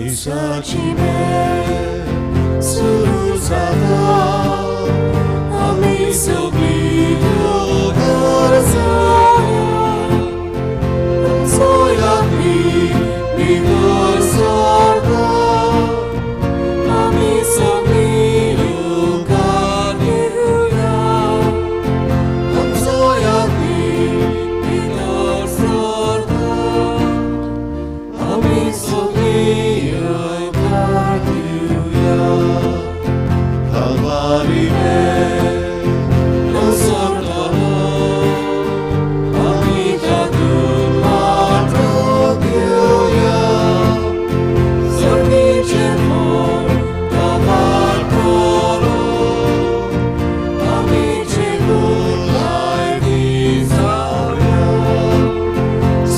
मिसाची मेर सुरू जाता आमी सगळीं येवकार जाया आमचो भितर सरता आमी सगळीं येवकार घेवया आमचो भितर सरता आमी सगळीं येवकार घेवया Kalvari मेर सरतलो आमी तातूंत वांटो घेवया सर्गीचें मन तो वाडटलो आमी जिखून लायकी जावया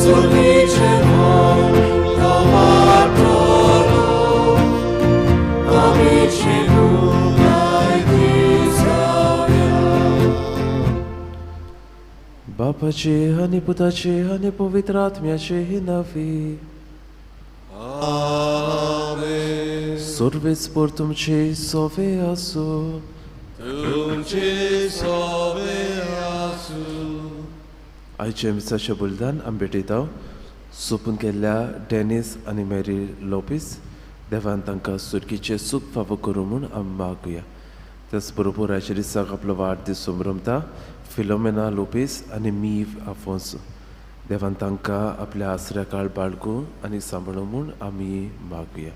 सर्गीचें मन तो वाडटलो आमी जिखून लायकी जावया. बापाचे आनी पुताचे आनी पवित्र आत्म्याचे नांवी. आमेन. सर्वेस्पर तुमचे सोवे आसूं. तुमचे सोवे आसूं. आयच्या मिसाच्या बलिदान आमी भेटयता सोंपून केल्ल्या डेनीस आनी मेरी लोपीस देवान तांकां सुर्गीचें सूख फावो करूं म्हूण आमी मागुया. त्याच बरोबर आयच्या दिसाक आपलो वाडदीस संभ्रमता फिलोमेना लोपीस आनी मीव आफोन्सो देवान तांकां आपल्या आसऱ्या काळ बाळगूं आनी सांबाळूं म्हूण आमी मागुया.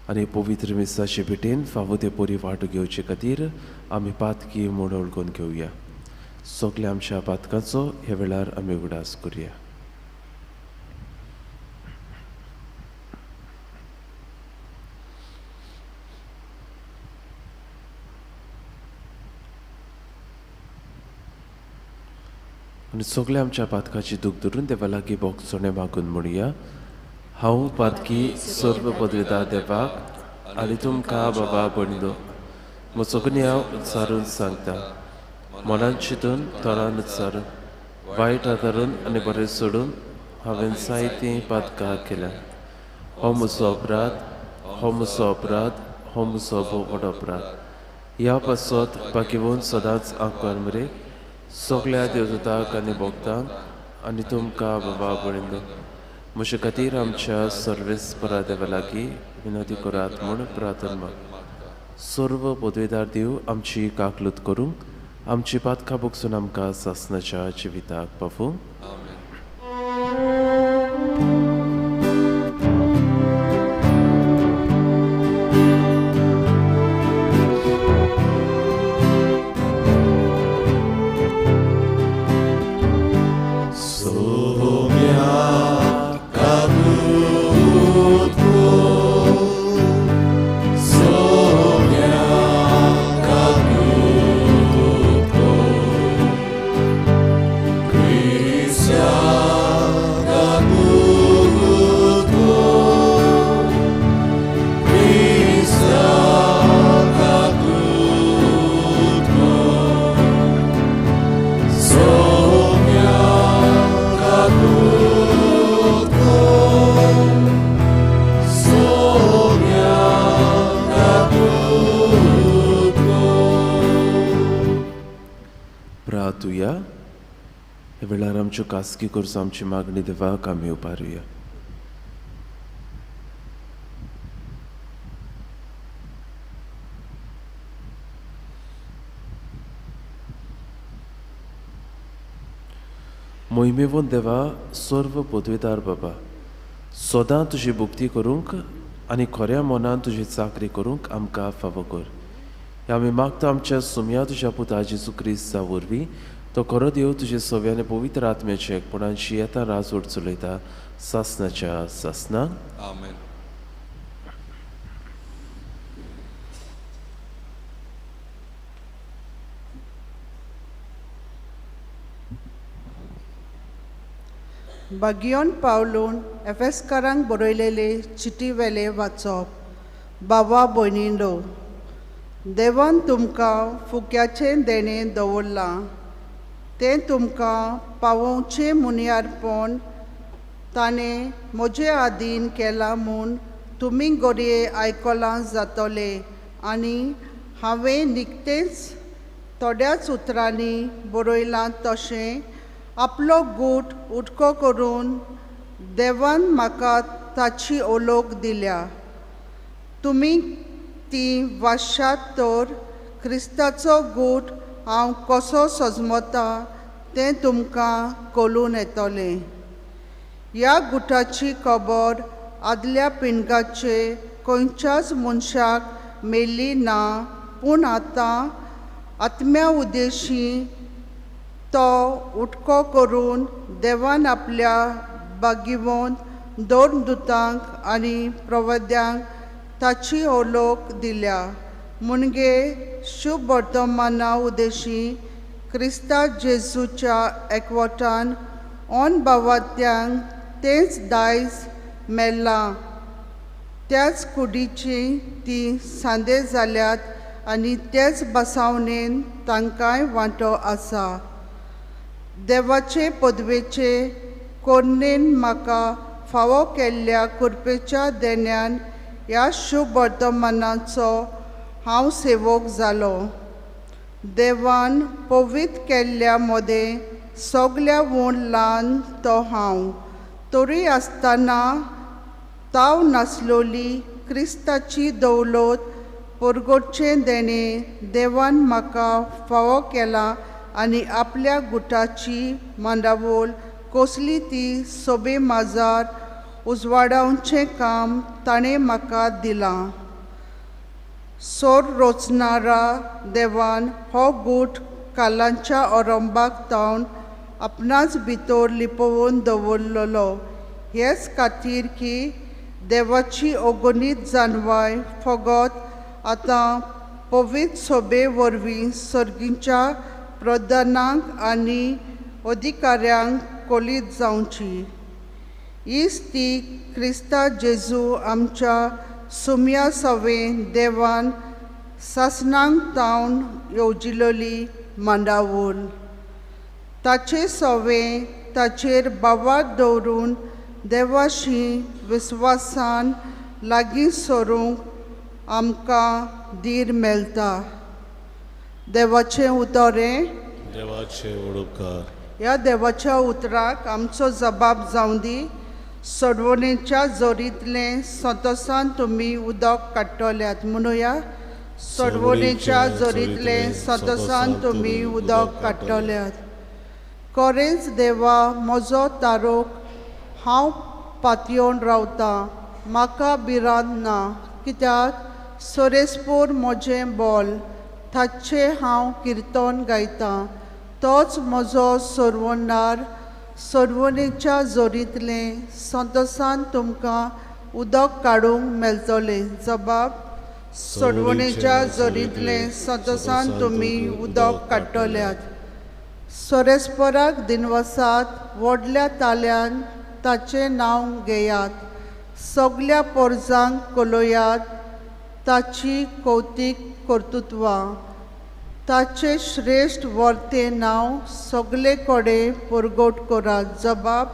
आनी पवित्र मिसाचे भेटेन फावो ते परी वांटो घेवचे खातीर आमी पातकी म्हूण वळखून घेवया. सगल्या आमच्या पातकांचो ह्या वेळार आमी उगडास करुया. आनी सगल्या आमच्या पातकाची दूख धरून देवा लागीं बोगसणें मागून म्हणुया. हांव पातकी सर्व पदवेदार देवाक आनी तुमकां बाबा भयणीनो म्हजो गुन्यांव उच्चारून सांगता. मनान चिंतून तोंडान उच्चारून वायट आदारून आनी बरें सोडून हांवें जायतीं पातकां केल्या. हो म्हजो अपराध, हो म्हजो अपराध, हो म्हजो भोव व्हड अपराध. ह्या पासत बाकिवून सदांच आंकवार मरे सगल्या देवदूतांक आनी भक्तांक आनी तुमकां बाबा भयणीनो म्हजे खातीर आमच्या सर्वेस्परा देवा लागीं विनवती करात म्हूण प्रार्थना मागता. सर्व पदवेदार देव आमची काकलूत करूंक आमची पातकां भोगसून आमकां सासणाच्या जिविताक पावूं. प्रार्थुया. ह्या वेळार आमच्यो खासगी गरजो आमची मागणी देवाक आमी उबारुया. मोहिमेवून देवा सर्व पदवेदार बाबा सदां तुजी भक्ती करूंक आनी खऱ्या मनान तुजी चाकरी करूंक आमकां फावो कर. आमी मागता आमच्या सुमया तुज्या पुता जेजू क्रिस्ता वरवीं तो खरो देव तुजे सव्याने पवित्र आत्म्याचे एकपणांशी येता राजवट चलयता सासनाच्या सासना. आमेन. बागियोन पावलून एफेसकारांक बरयलेले चिटी वेले वाचप. बाबा भयणींनो, देवान तुमकां फुक्याचें देणें दवरलां तें तुमकां पावोवचें मुनियारपण ताणें म्हजे आदीन केलां म्हूण तुमी घडये आयकलां जातलें आनी हांवें निकतेंच थोड्याच उतरांनी बरयलां तशें आपलो गूट उटको करून देवान म्हाका ताची ओलोक दिल्या. तुमी ती वाशात तर क्रिस्ताचो गूट हांव कसो सजमता तें तुमकां कळून येतलें. ह्या गुटाची खबर आदल्या पिणगाचे खंयच्याच मनशाक मेल्ली ना, पूण आतां आत्म्या उद्देशी तो उटको करून देवान आपल्या बागिवोन दोन दुतांक आनी प्रवद्यांक ताची ओलोक दिल्या. मुणगे शुभ वर्तमाना उद्देशी क्रिस्ता जेजूच्या एकवटान ऑन बावात्यांक तेंच दायज मेळ्ळां. त्याच कुडीची ती सांदे जाल्यात आनी तेच बसावणेन तांकांय वांटो आसा. देवाचे पदवेचे कोर्णेन म्हाका फावो केल्ल्या कृपेच्या देण्यान ह्या शुभ वर्तमानाचो हांव सेवक जालो. देवान पवित्र केल्ल्या मदें सगल्या वून ल्हान तो हांव, तरी आसतना ताव नासलोली क्रिस्ताची दौलत परगटचें देणें देवान म्हाका फावो केलां आनी आपल्या गुटाची मांडावळ कसली ती सोबे माजार उजवाडावचें काम ताणें म्हाका दिलां. सोर रोचणारा देवान हो गूट कालांच्या अरंबाक तावन आपणाच भितर लिपोवन दवरलेलो, हेच खातीर की देवाची अगणीत जानवाय फकत आतां पवित्र सोबे वरवीं सर्गीच्या प्रधानांक आनी अधिकाऱ्यांक कळीत जावची. हीच ती क्रिस्ता जेजू आमच्या सुम्या सवें देवान सासणांक तावन येवजिलोली मांडावळ. ताचे सवें ताचेर बावार दवरून देवाशी विस्वासान लागीं सरूंक आमकां धीर मेळटा. देवाचें उतर हें, देवाचे उपकार. ह्या देवाच्या उतराक आमचो जबाब जावं दी. सोडवणेच्या जोरींतलें संतोसान तुमी उदक काडटल्यात म्हणुया. सोडवणेच्या जोरींतलें संतोसान तुमी उदक काडटल्यात. खरेंच देवा म्हजो तारोक, हांव पातयेवन रावतां, म्हाका भिरांत ना, कित्याक सोरेस्पोर म्हजें बोल, ताचें हांव किर्तन गायतां. तोच म्हजो सोरवणार. सोडवणेच्या जोरींतलें संतोसान तुमकां उदक काडूंक मेळटलें. जबाब सोडवणेच्या जोरींतलें संतोसान तुमी उदक काडटल्यात. सोरेस्पराक दिनवासात, व्हडल्या ताल्यान ताचें नांव घेयात, सगल्या पोरजांक कलयात ताची कौतीक कर्तृत्वां. ताचें श्रेश्ठ वर्तें नांव सगळे कडेन परगट करात. जबाब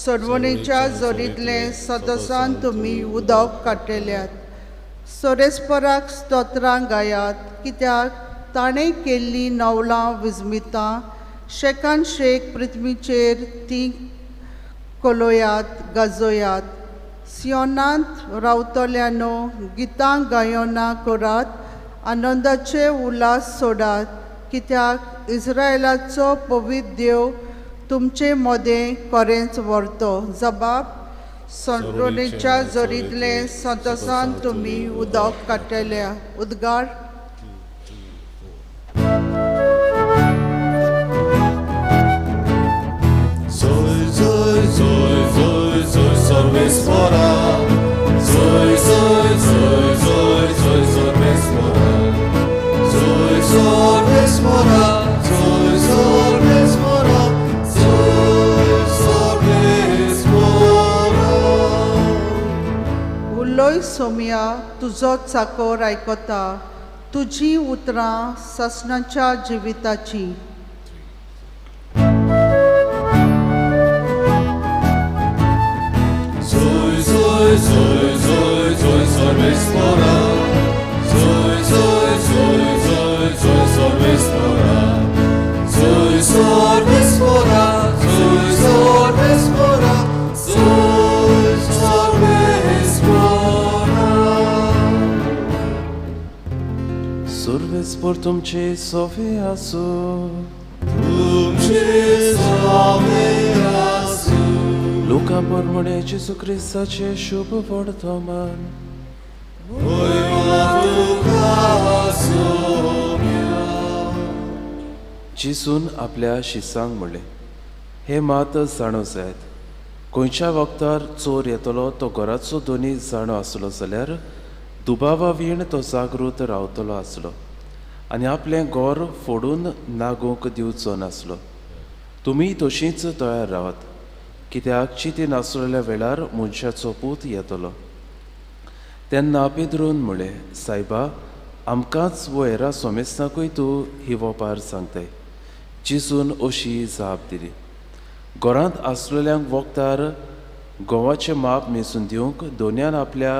सोडवणेच्या जोरींतलें संतोसान तुमी उदक काडटल्यात. सोरेस्पराक स्तोत्रां गायात, कित्याक ताणें केल्लीं नवलां विजमितां शेकान शेक पृथ्वीचेर तीं कलयात गाजोयात. सियोनांत रावतल्यानो गितां गायनां करात, आनंदाचे उल्हास सोडात, कित्याक इस्रायलाचो पवित्र देव तुमचे मदें खरेंच व्हरतो. जबाब सोडवणेच्या जोरींतलें संतोसान तुमी उदक काडटल्या. उद्गार. Sarvesvara, Zoy Zoy Zoy Zoy Zoy Sarvesvara, Zoy Sarvesvara, Zoy Sarvesvara, Zoy Sarvesvara. उलोय Saumya तुजो चाकोर आयकता, तुजी उतरां सासणाच्या जिविताची. Zoy, zoy, zoy, zoy, ख्रिस्त तुमचे सोफे आसूं. तुमचे सोफे आसूं. लुका प्रमाणे जेजू क्रिस्ताचे शुभ वर्तमान. जेजून आपल्या शिसांक म्हणलें, हे मात जाणो जायत, खंयच्या वखदार चोर येतलो तो घराचो दोनी जाणो आसलो जाल्यार दुबावा वीण तो जागृत रावतलो आसलो आनी आपलें घर फोडून नागूंक दिवचो नासलो. तुमी तशींच तयार रावात, कित्याक चिती नासलेल्या वेळार मनशाचो पूत येतलो. तेन्ना पेद्रून म्हळें, सायबा, आमकांच वो हेरा सोमेस्ताकूय तूं ही वोपार सांगताय. जेजून अशी जाप दिली, घरांत आसलेल्यांक वखदार गोवाचें माप मेजून दिवंक दोनयान आपल्या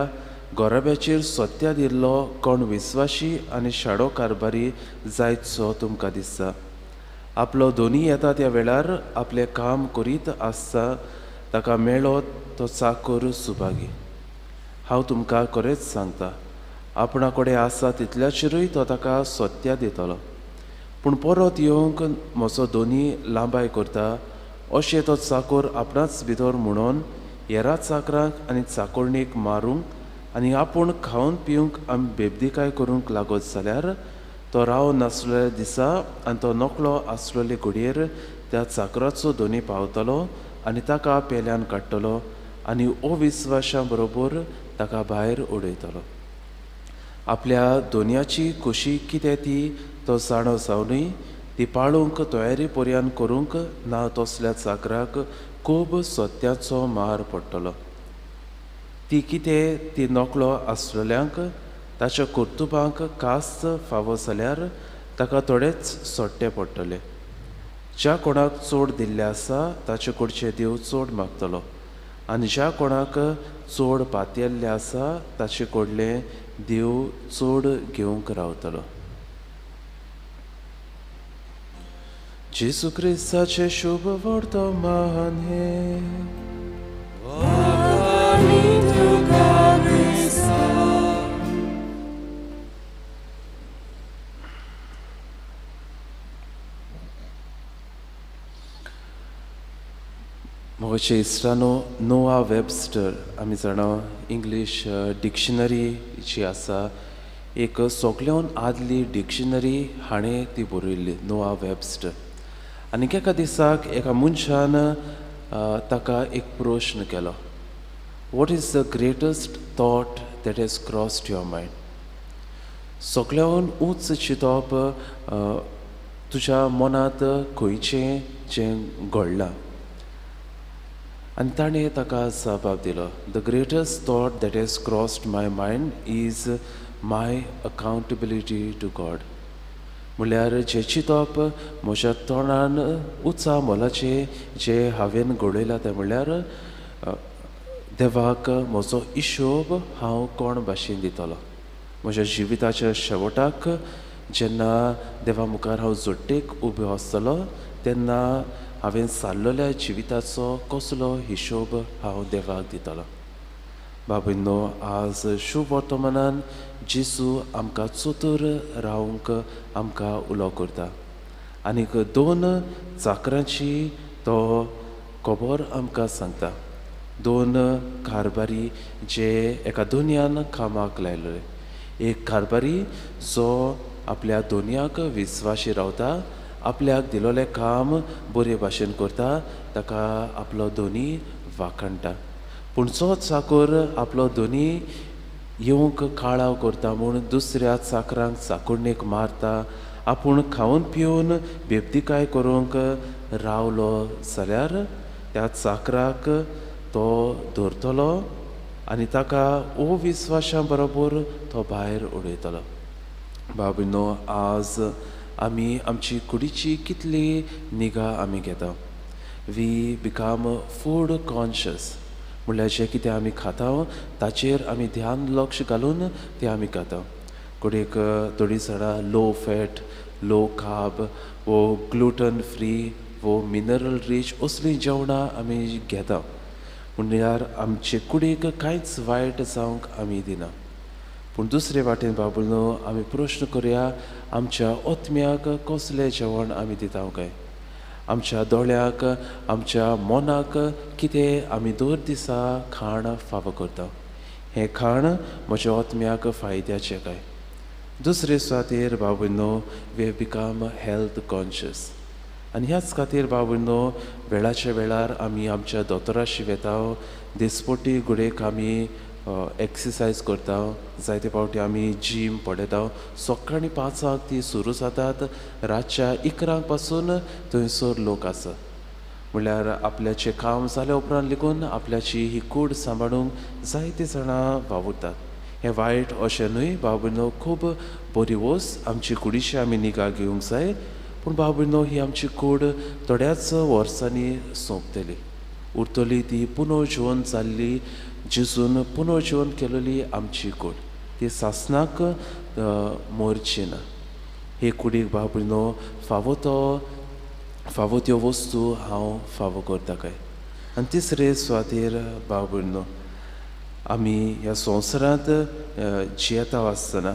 गोराब्याचेर सत्या दिल्लो कोण विस्वाशी आनी शाडो कारभारी जायतसो तुमकां दिसता. आपलो दोनी येता त्या वेळार आपलें काम करीत आसता ताका मेळो तो चाकर सुभागी. हांव तुमकां खरेंच सांगता, आपणा कडेन आसा तितल्याचेरूय तो ताका सत्या दितलो. पूण परत येवंक म्हजो दोनी लांबाय करता अशें तो चाकर आपणाच भितर म्हणून हेरा चाकरांक आनी चाकोरणीक मारूंक आनी आपूण खावन पिवंक आमी बेबदिकाय करूंक लागत जाल्यार तो राव नासलेल्या दिसा आनी तो नकळो आसलेले घडयेर त्या चाकराचो दोनी पावतलो आनी ताका पेल्यान काडटलो आनी अविस्वाशा बरोबर ताका भायर उडयतलो. आपल्या दोनयाची खोशी कितें ती तो जाणो जावनूय ती पाळूंक तयारी पर्यान करूंक ना तसल्या चाकराक खूब सत्याचो मार पडटलो. ती कितें ती नकळो आसलेल्यांक ताच्या कर्तुबांक कास्त फावो जाल्यार ताका थोडेच सोडटे पडटले. ज्या कोणाक चड दिल्लें आसा ताचे कडचे देव चड मागतलो आनी ज्या कोणाक चड पातयेल्लें आसा ताचे कडलें देव चड घेवंक रावतलो. जेजू क्रिस्ताचें शुभ वर्तमान हें. म्हजे इश्टानो, नोआ वेबस्टर आमी जाणा इंग्लीश डिक्शनरी जी आसा एक सगल्यान आदली डिक्शनरी हाणें ती बरयल्ली, नोआ वेबस्टर. आनी एका दिसाक एका मनशान ताका एक प्रश्न केलो, what is the greatest thought that has crossed your mind? सगल्यान उंच चिंतप तुज्या मनांत खंयचें जें घडलां? आनी ताणें ताका जबाब दिलो, the greatest thought that has crossed my mind is my accountability to God. म्हणल्यार जें चिंतप म्हज्या तोंडान उंचा मोलाचें जें हांवें घडयलां तें म्हणल्यार देवाक म्हजो हिशोब हांव कोण भाशेन दितलो. म्हज्या जिविताच्या शेवटाक जेन्ना देवा मुखार हांव जोडटेक उबो आसतलो तेन्ना हांवें सारलेल्या जिविताचो कसलो हिशोब हांव देवाक दितलो. बाबींनो, आज शुभ वर्तमानान जेजू आमकां चतूर रावंक आमकां उलो करता आनीक दोन चाकरांची तो खबर आमकां सांगता. दोन कारभारी जे एका दोनयान कामाक लायले. एक कारभारी जो आपल्या दोनयाक विस्वाशी रावता, आपल्याक दिलोलें काम बरे भाशेन करता, ताका आपलो दोनी वाखाणटा. पूण जो चाकर आपलो दोनी येवंक काळाव करता म्हूण दुसऱ्या चाकरांक चाकुरणेक मारता, आपूण खावन पिवन बेबदिकाय करूंक रावलो जाल्यार त्या चाकराक तो धरतलो आनी ताका अविस्वाशा बरोबर तो भायर उडयतलो. बाबीनो, आज आमी आमची कुडीची कितली निगा आमी घेता. We become food conscious, म्हणल्यार जें कितें आमी खाता ताचेर आमी ध्यान लक्ष घालून तें आमी खाता. कुडीक थोडीं जाणां लो फॅट, लो कार्ब वो ग्लुटन फ्री वो मिनरल रीच असलीं जेवणां आमी घेता, म्हणल्यार आमचे कुडीक कांयच वायट जावंक आमी दिना. पूण दुसरे वाटेन बाबुलो आमी प्रश्न करुया, आमच्या ओत्म्याक कसलें जेवण आमी दिता काय? आमच्या दोळ्याक, आमच्या मनाक कितें आमी दर दिसा खाण फावो करता? हें खाण म्हज्या ओत्म्याक फायद्याचें काय? दुसरे सुवातेर बाबुनो we have become health conscious आनी ह्याच खातीर बाबुनो वेळाच्या वेळार आमी आमच्या दोतोराशी वेता, दिसपटी घडयेक आमी एक्सरसायज करता, जायते फावटी आमी जीम पळयता. सकाळीं 5 ती सुरू जातात, रातच्या 11 पासून थंयसर लोक आसा. म्हणल्यार आपल्याचें काम जाल्या उपरांत लेगून आपल्याची ही कूड सांबाळूंक जायते जाणां वावुरतात. हें वायट अशें न्हय बाबुनो, खूब बरी वस्त, आमची कुडीची आमी निगा घेवंक जाय. पूण बाबुनो ही आमची कूड थोड्याच वर्सांनी सोंपतली, उरतली ती पुनर्जीवन जाल्ली, जेजून पुनर्जीवन केलेली आमची कूड, ती सासणाक मरची ना. हे कुडीक बाबुनो फावो तो फावो त्यो वस्तू हांव फावो करता काय? आनी तिसरे सुवातेर बाबुनो आमी ह्या संवसारांत जियेता आसतना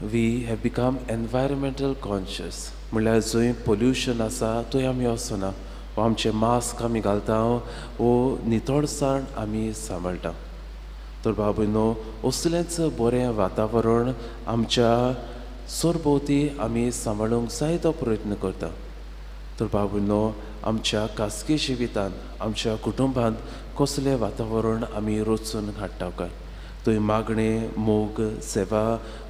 we have become environmental conscious. म्हणल्यार जंय पोल्युशन आसा थंय आमी वचना, वो आमचें मास्क आमी घालता, वो नितळसाण आमी सांबाळटा. तर बाबुनो असलेंच बरें वातावरण आमच्या सरभोंवती आमी सांबाळूंक जायतो प्रयत्न करता. तर बाबुनो आमच्या खासगी जिवितांत, आमच्या कुटुंबांत कसलें वातावरण आमी रचून हाडटा काय? थंय मागणें, मोग, सेवा,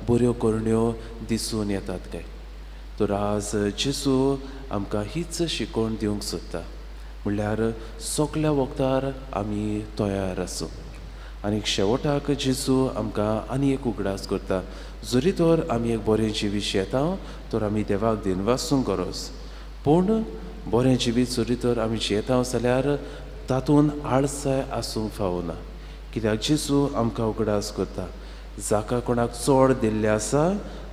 बऱ्यो करण्यो दिसून येतात काय? तर आज जेजू आमकां हीच शिकवण दिवंक सोदता, म्हणल्यार सगल्या वखदार आमी तयार आसूं. आनी शेवटाक जेजू आमकां आनी एक उगडास करता, जरी तर आमी एक बरें जिवीत जियेता तर आमी देवाक दिनवासूंक गरज, पूण बरें जिवीत जरी तर आमी जियेता जाल्यार तातूंत आळसाय आसूंक फावना. कित्याक जेजू आमकां उगडास करता, जाका कोणाक चड दिल्लें आसा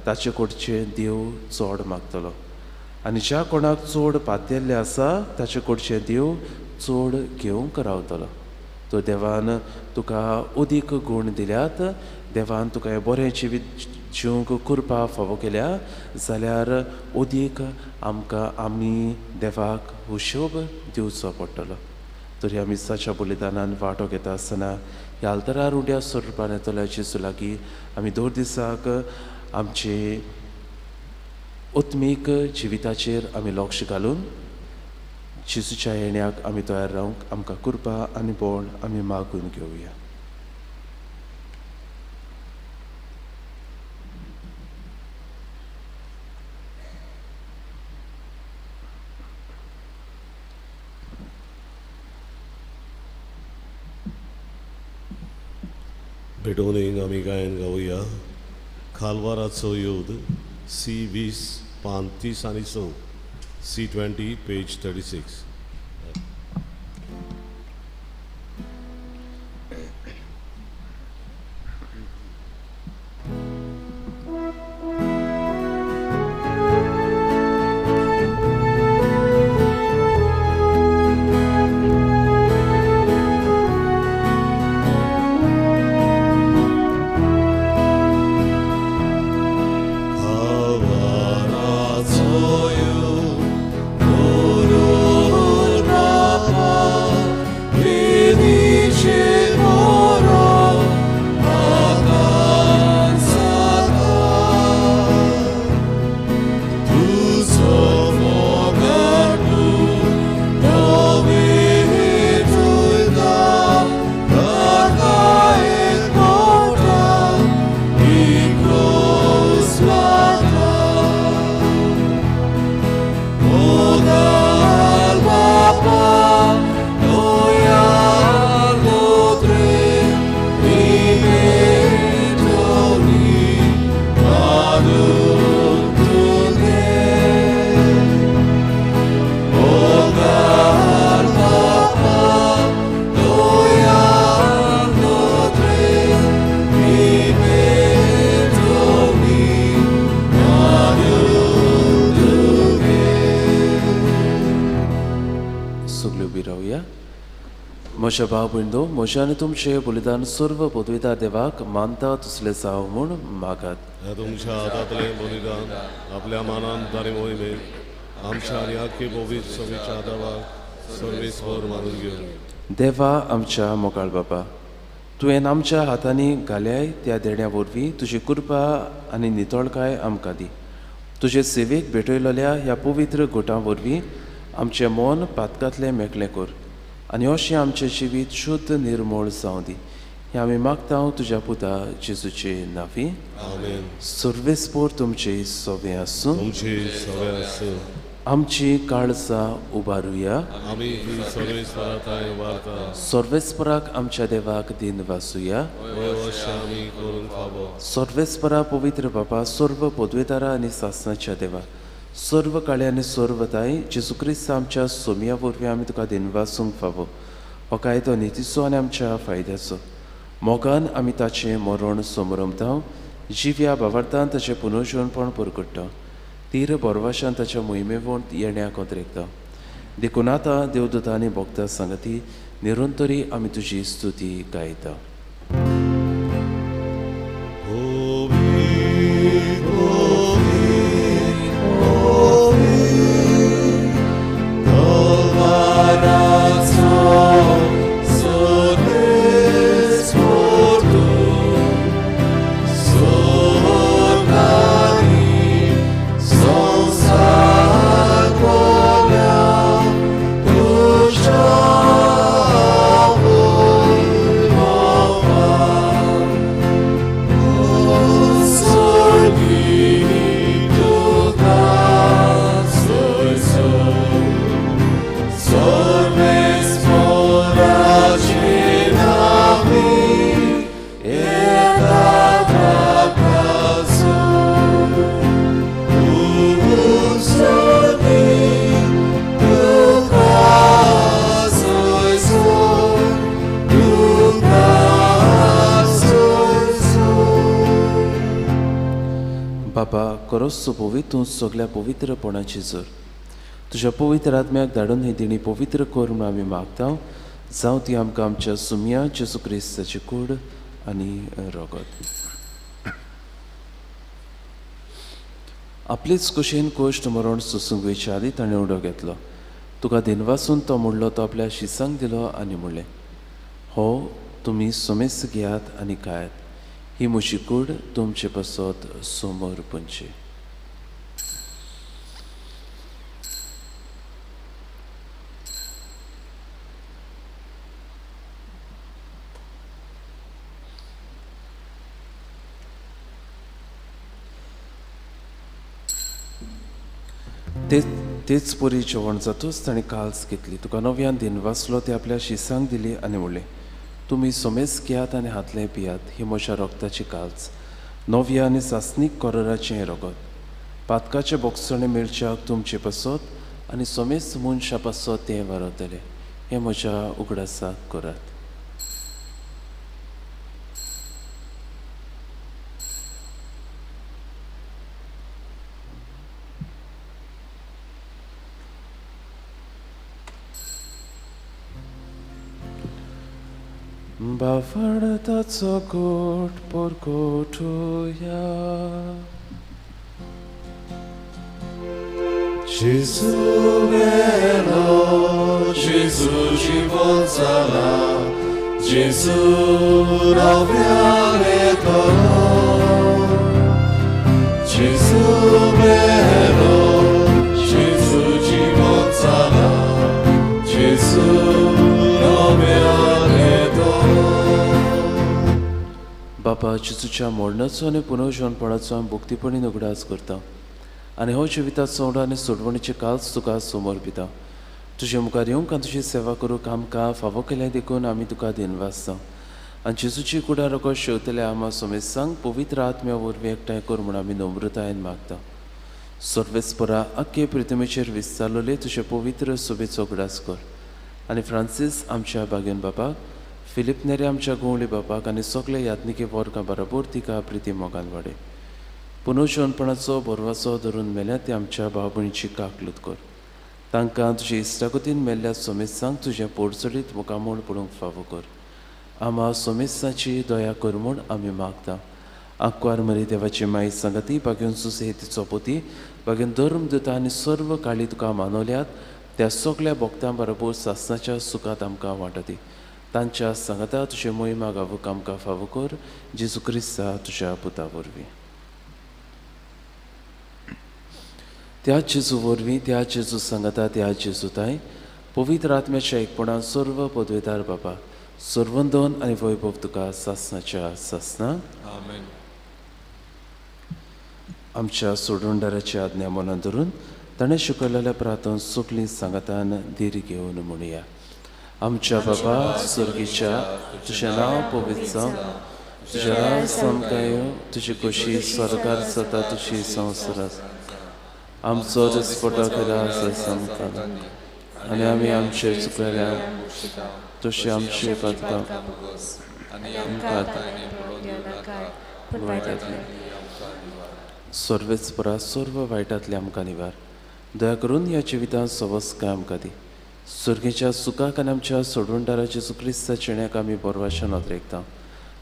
ताचे कडचें देव चड मागतलो, आनी ज्या कोणाक चड पातयल्लें आसा ताचे कडचें देव चड घेवंक रावतलो. तर देवान तुका अदीक गूण दिल्यात, देवान तुका हें बरें जिवीत जिवंक कृपा फावो केल्या जाल्यार अदीक आमकां आमी देवाक हिशोब दिवचो पडटलो. तर ह्या मिसाच्या बलिदानान वांटो घेता आसतना ह्या आल्तरार उंड्या स्वरुपान येतल्या जेजू लागीं आमी दर दिसाक आमचे आत्मीक जिविताचेर आमी लक्ष घालून जेजूच्या येण्याक आमी तयार रावंक आमकां कृपा आनी बळ आमी मागून घेवया. भेटोवणेक आमी गायन गावया खालवाराचो योद सी 20 पान 30 आनी 6, सी 20 पेज 36. खालवाराचो योद म्हज्या भाव भयणो, म्हज्या आनी तुमचें बलिदान सर्व पदवीदार देवाक मानता तसलें जावं म्हूण मागात. तुमच्या हातांतलें बलिदान आपल्या मानान ताणें मोहिमेन आमच्या आनी आख्खे पवित्र सभेच्या देवाक सर्वेस्पर मानून घेवन. देवा आमच्या मोगाळ बाबा, तुवें आमच्या हातांनी घाल्याय त्या देण्या वरवीं तुजी कृपा आनी नितळकाय आमकां दी. तुजे सेवेक भेटयलेल्या ह्या पवित्र गोटां वरवीं आमचें मन पातकांतलें मेकळें कर आनी अशें आमचें जिवीत शुद्ध निर्मूळ जावं दी. हें आमी मागता तुज्या पुता जेजूचे नांवी. आमेन. सर्वेस्पर तुमचे सवे आसूं. तुमचे सवे आसूं. आमची काळजां उबारुया. आमी ही सर्वेस्परा थांय उबारता. सर्वेस्पराक आमच्या देवाक दिन वासुया. अशें आमी करूंक फावो. सर्वेस्परा पवित्र बाबा, सर्व पदवेदारा आनी सासणाच्या देवा, सर्व काळे आनी सर्वताय जेजू क्रिस्त आमच्या सोमया वरवीं आमी तुका दिन वासूंक फावो. हो कायदो नितीचो आनी आमच्या फायद्याचो. मोगान आमी ताचें मरण समरमता, जिव्या भावार्थान ताचें पुनर्जीवनपण परगट्टा, तीर बोरवाशान ताच्या मोहिमेवण येण्याक ओद्रेकता. देखून आतां देवदूतांनी भोगता सांगती निरंतरी आमी तुजी स्तुती गायता. पवित्र तूं सगल्या पवित्रपणाची जर तुज्या पवित्र आत्म्याक धाडून ही दिणी पवित्र कर म्हूण आमी मागता. जावं ती आमकां आमच्या सुमया जेजू क्रिस्ताची कूड आनी रगत. आपलेच कुशेन कोश्ट मरण सोसूंक वयच्या आदी ताणें उडो घेतलो. तुका दिनवासून तो म्हणलो, तो आपल्या शिसांक दिलो आनी म्हणलें, हो तुमी समेस्त घेयात आनी खायात, ही म्हजी कूड तुमचे पासत समोर पंची. तेच परी जेवण जातूच ताणें काल्स घेतली, तुका नव्यान दिनवासलो, ती आपल्या शिसांक दिली आनी म्हणलें, तुमी समेज घेयात आनी हातलें पियात, ही म्हज्या रगताची काल्स, नव्या आनी सासणीक कोरराचें हें रगत, पातकाचें बोगसणें मेळच्याक तुमचे पासत आनी समेज मनशा पासत तें वारवतलें. हें म्हज्या उगडासाक करात. बाफडताचो गोट परगटुया. जेजू मेलो, जेजू जिवन जाला, जेजू नव्यान येतलो. जेजू मेलो, जेजू जिवन जाला, जेजू नव्यान येतलो. बापा, जेजूच्या मरणाचो आनी पुनर्जीवनपणाचो आमी भक्तीपणी उगडास करता आनी हो जिविताचो उडो आनी सोडवणीचे काल्स तुका समर्पिता. तुजे मुखार येवंक आनी तुजी सेवा करूंक आमकां फावो केलें देखून आमी तुका दिनवासता. आनी जेजूची कुडा रगत शेवतले आमा समेस्तांक पवित्र आत्म्या वरवीं एकठांय कर म्हूण आमी नम्रतायेन मागता. सर्वेस्परा आख्खे पृथ्वीचेर विस्तारलेले तुजे पवित्र सोबेचो उगडास कर आनी फ्रांसीस आमच्या बागेन बाबाक, फिलीप नेरे आमच्या गोंवळी बापाक आनी सगळे याज्ञिके वर्गां बरोबर तिका प्रिती मोगान वाडय. पुनर्जीवनपणाचो भरवासो धरून मेल्या ते आमच्या भाव भयणीची काकलूत कर. तांकां तुजे इश्टागतीन मेल्ल्या सोमेस्तांक तुजें पोरचडीत मुखामोळ पडूंक फावो कर. आमा सोमेस्ताची दया कर म्हूण आमी मागता. आंकवार मरी देवाची माई सांगाती बागेवन सुसे तिचो पोती बागेवन धर्म दिता आनी सर्व काळी तुका मानवल्यात त्या सगल्या भक्तां बरोबर सासणाच्या सुखांत आमकां वांटती. तांच्या सांगाता तुजे मोहिमा गावूंक आमकां फावो कर जेजू क्रिस्ता तुज्या पुता वरवीं. त्या जेजू वरवीं, त्या जेजू सांगाता, त्या जेजू ताय पवित्र आत्म्याच्या एकपणान सर्व पदवेदार बाबा सर्वंदन आनी वैभव तुका सासणाच्या सासना. आमेन. आमच्या सोडूनदाराची आज्ञा मनान धरून ताणें शिकयलेल्या प्रार्थन सगळीं सांगातान धीर घेवन म्हणया. आमच्या बाबा स्वर्गीच्या, तुजें नांव पवित्र जावं, तुजें राज आमकां येवं, तुजी खोशी स्वर्गार जाता तुजी संवसारात. आमचो दिसपटो खरा आमकां आनी आमी आमचे चुकलेल्या तशी आमची पातकां आमकां वायटांतले सर्वेच परा सर्व वायटांतले आमकां निवार. दया करून ह्या जिवितांत सवस्काय आमकां दी. सुर्गेच्या सुखाक आनी आमच्या सोडवणदाराच्या जेजू क्रिस्ताच्या चेण्याक आमी बरवाशा नदरेकता.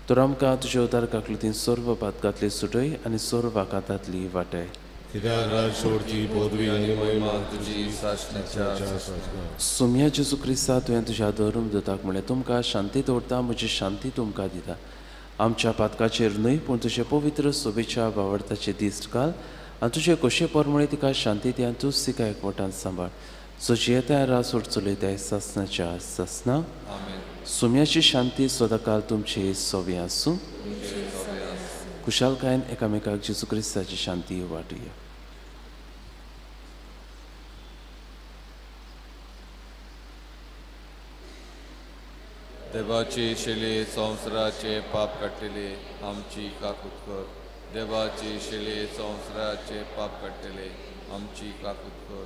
तर आमकां तुज्या उदार काकलुतीन सर्व पातकांतली सुटय आनी सर्व आकांतांतली वाटय. कित्याक राज सोडची पदवी आनी महिमा तुजी सासणाच्या सासणा. सोम्या जेजू क्रिस्ता, तुवें तुज्या धर्म दुताक म्हणलें, तुमकां शांती दवरता, म्हजी शांती तुमकां दिता. आमच्या पातकाचेर न्हय पूण तुजे पवित्र सोबेच्या बावडताचे दीस घाल आनी तुजे खोशे परमळे तिका शांती दी आनी तूंच तिका एकवटान सांबाळ. सो जियेताय राज सोड चलयताय सासणाच्या सासना. सोम्याची शांती सदांकाल तुमची सोबी आसूं. खुशालकायेन एकामेकाक जेजू क्रिस्ताची शांती वांटुया. देवाची शिले संवसाराचे पाप काडटले आमची काकूत कर. देवाची शिले संवसाराचे पाप काडटले आमची काकूत कर.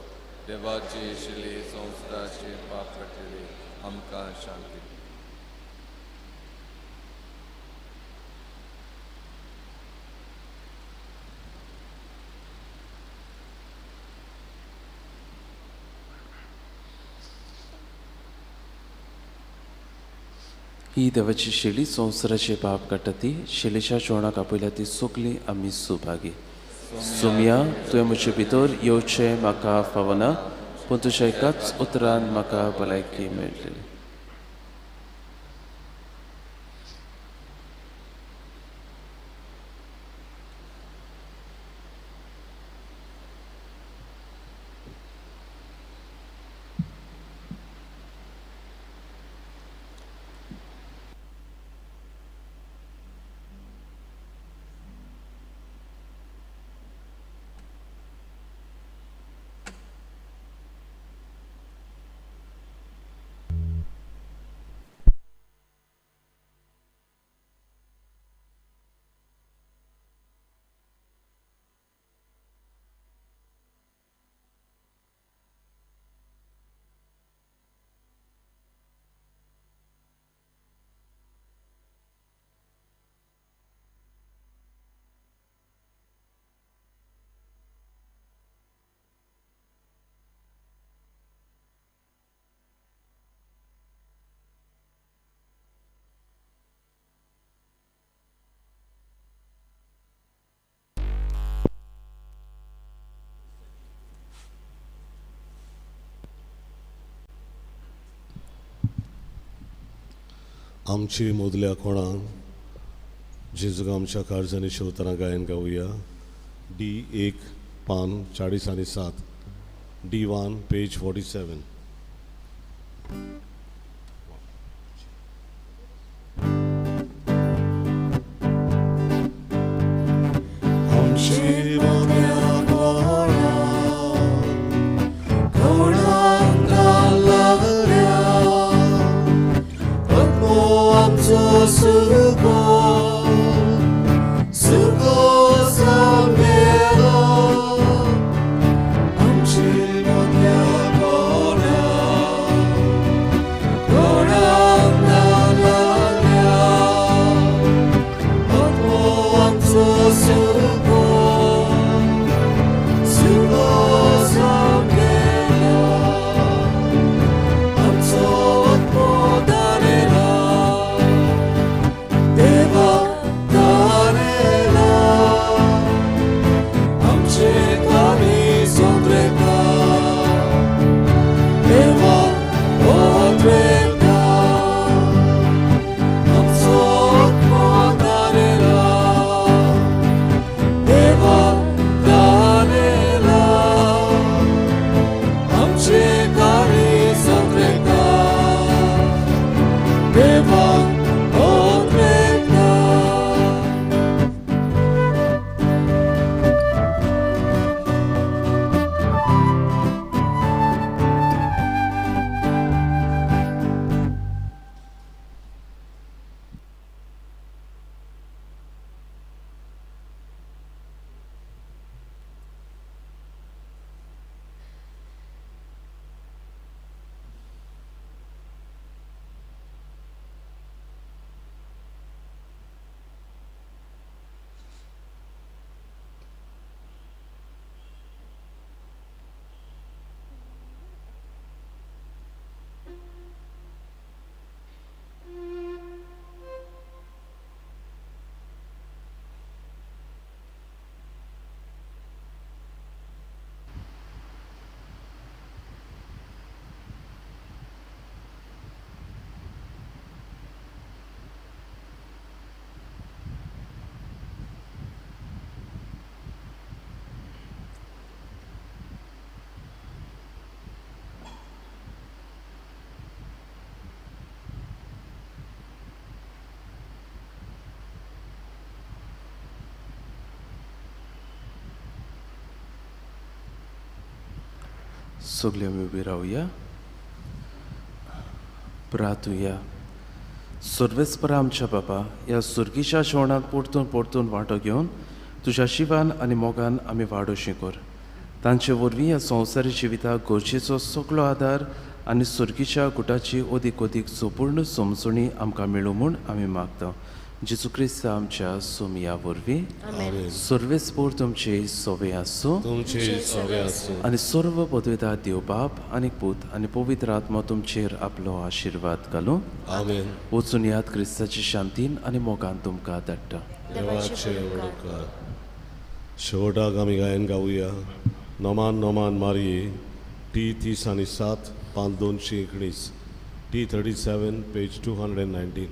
देवाची शिले संवसाराचे पाप काडटले आमकां शांती. ही देवाची शेली संवसाराचे पाप काडटा ती शेलीच्या जेवणाक आपयल्या ती सगळी आमी सुभागी. सोम्या, तुवें म्हजे भितर येवचें म्हाका फावना, पूण तुज्या एकाच उतरान म्हाका भलायकी मेळटली. आमची मोदल्या कोणाक जेजूक आमच्या काळजांनी शेवतना गायन गावया. डी 1 पान 40 आनी 7, D1 page 47. आमची मोदल्या कोणाक कोणाक लागल्या आमचो सुको सुको सामेलो आमची मोदल्या कोणाक कोणाक लागल्या आमचो सुको सगळे आमी उबी रावया, प्रातुया. सर्वेस्परा आमच्या बाबा, ह्या सुर्गीच्या जेवणांत परतून परतून वांटो घेवन तुज्या शिवान आनी मोगान आमी वाडोवशी कर. तांचे वरवीं ह्या संवसारी जिविताक गरजेचो सगळो आदार आनी सुर्गीच्या गुटाची अदीक अदीक संपूर्ण समजणी आमकां मेळूं म्हूण आमी मागता, जेजू क्रिस्त आमच्या सोमया वरवीं. सर्वेस्पोर तुमचे सोवे आसूं. तुमचे सवे आसूं. आनी सर्व पदवेता देव बाप आनी पूत आनी पवित्र आत्मा तुमचेर आपलो आशिर्वाद घालूं. आमेन. वचून याद, क्रिस्ताची शांतीन आनी मोगान तुमकां धाडटा. देवाचे उपकार. शेवटाक आमी गायन गावया नमान नमान मारये, टी 37, पान 219, टी 37, पेज 219.